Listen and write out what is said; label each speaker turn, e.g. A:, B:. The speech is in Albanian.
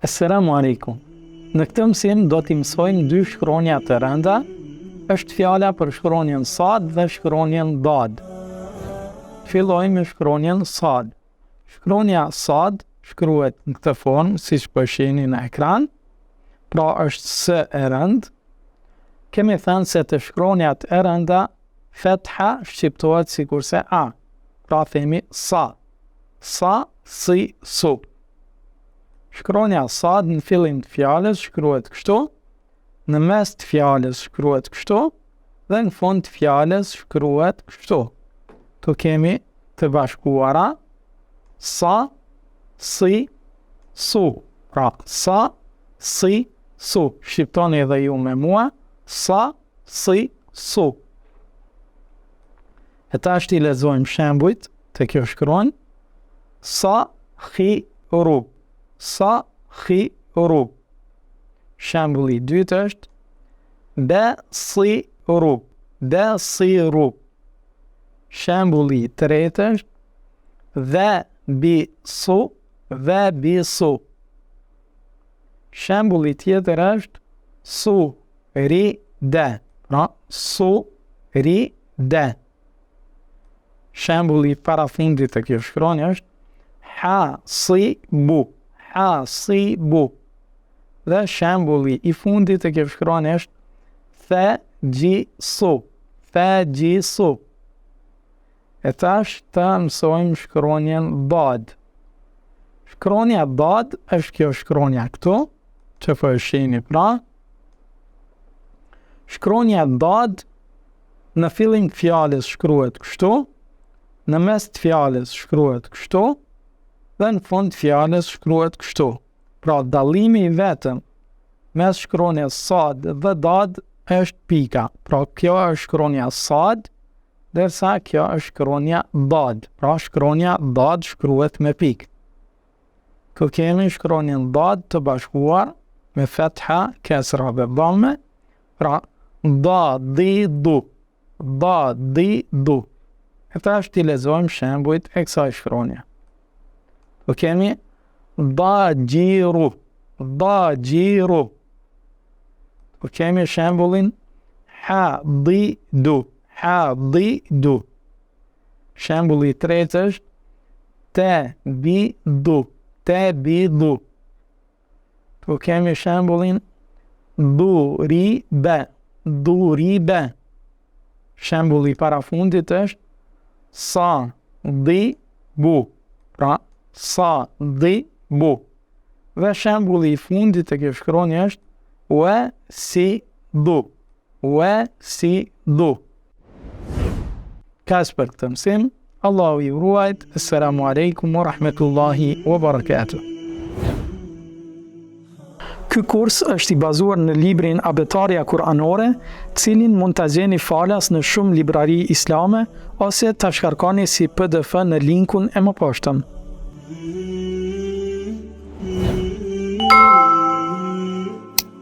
A: Esselamu Alejkum. Në këtë mësim do t'i mësojmë dy shkronja të rënda. Është fjala për shkronjën Sad dhe shkronjën Dad. Fillojmë me shkronjën Sad. Shkronja Sad shkruhet në këtë formë, siç po e shihni në ekran. Pra është S e rëndë. Kemi thënë se te shkronjat e rënda fetha shqiptohet sikurse A. Pra themi sa. Sa, si, su. Shkronja sad në fillim të fjalës shkruhet kështu, në mes të fjalës shkruhet kështu dhe në fund të fjalës shkruhet kështu. Këtu kemi të bashkuara sa, si, su. Pra, sa, si, su. Shqiptoni edhe ju me mua, sa, si, su. E tash t'i lexojmë shembujt te kjo shkronjë. Sa, hi, ru. Sa, hi, ru. Shembulli i dytë është be, si, ru. Be, si, ru. Shembulli i tretë është dhe, bi, su, dhe, bi, su. Shembulli tjetër është su, ri, de. Pra, su, ri, de. Shembulli parafundit te kjo shkronjë është ha, si, bu. Ha, si, bu. Dhe shembulli i fundit te kjo shkronjë është the, gji, su. The, gji, su. E tash të mësojmë shkronjën dad. Shkronja dad është kjo shkronja këtu, që po e shihni pra. Shkronja dad në fillim të fjalës shkruhet kështu, në mes të fjalës shkruhet kështu dhe në fund të fjalës shkruhet kështu. Pra dallimi i vetëm mes shkronjës sad dhe dad është pika. Pra kjo është shkronja sad, ndërsa kjo është shkronja dad. Pra shkronja dad shkruhet me pikë. Këtu kemi shkronjën dad të bashkuar me fetha, kesra dhe dhamme, pra da, di, du, da, di, du. E tash t'i lexojmë shembujt e kësaj shkronje. Këtu kemi da, gjiru, da, gjiru. Këtu kemi shembullin ha, di, du, ha, di, du. Shembulli i tretë është te bi du, te bi du. Këtu kemi shembullin du ri be, du ri be. Shembulli parafundit është sa di bu. Pra sa di bu. Dhe shembulli i fundit te kjo shkronjë është ue si du. Ue si du. Kaq për këtë mësim, Allahu ju ruajt, Assalamu alaikum wa rahmetullahi wa barakatuh. Ky kurs është i bazuar në librin Abetarja Kur'anore, cilin mund ta gjeni falas në shumë librari islame ose ta shkarkoni si PDF në linkun e mëposhtëm.